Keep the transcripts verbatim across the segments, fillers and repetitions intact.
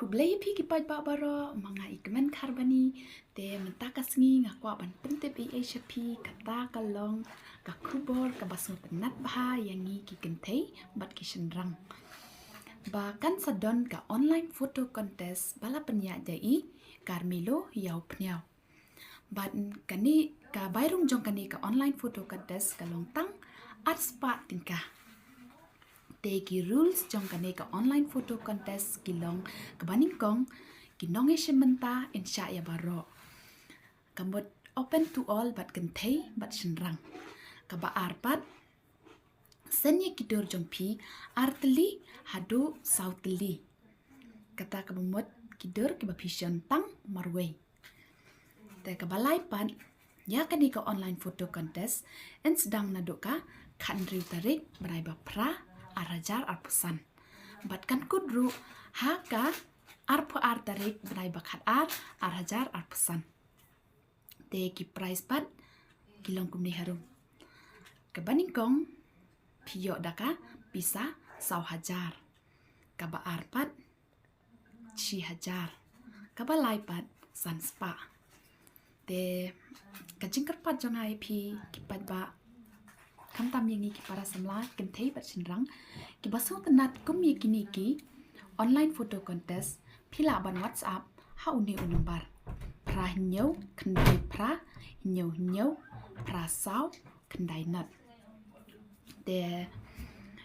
Khublei ïa phi ki paidbah baroh, ma nga i Kmen Kharbani. Te mynta ka sngi nga kwah ban pyntip ei ei sha phi, kata ka long ka khubor kaba sngewtynnat bha ïa ngi ki kynthei bad ki shynrang, ba kan sa don ka online photo contest ba la pynïaid da i Carmelo Ïawphniaw. Bad kane ka bai rung jong kane ka online photo contest ka long tang arspah tyngka. Te ki rules jong kane ka online photo contest ki long kaba nyngkong, ki nongïashim bynta yn shah ïa baroh. Ka mut open to all, bad kynthei bad shynrang. Kaba ar pat, send ïa ki dur jong phi ar tylli haduh saw tylli. Kata kaba mut ki dur kiba phi shon tang marwei. Te kaba lai pat, ïa kane ka online photo contest yn sdang naduh ka khathynriew tarik bnai ba phra, ar hajar arphew san. Bad kan kut ruh ha ka arphew ar tarik bnai ba khatar, ar hajar arphew san. Te ki prize pat ki long kumne harum. Kaba nyngkong, phi ïoh da ka pisa saw hajar. Kaba ar pat, shi hajar. Kaba lai pat, san spah. Te ka jingkyrpad jong nga ïa phi ki paidbah, khamtam ïa ngi ki para samla, kynthei bad shynrang, kiba sngewtynnat kum ïa kine ki online photo contest, phi lah ban WhatsApp ha une u number: phra hynñiew khyndai phra hynñiew hynñiew phra saw khyndai nod. Te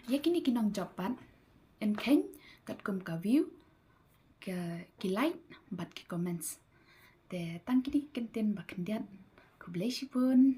ïa kine ki nongjop pat yn kheiñ katkum ka view, ka, ki like bad ki comments. Te tang kine ki kyntien ba khyndiat. Khublei shibun.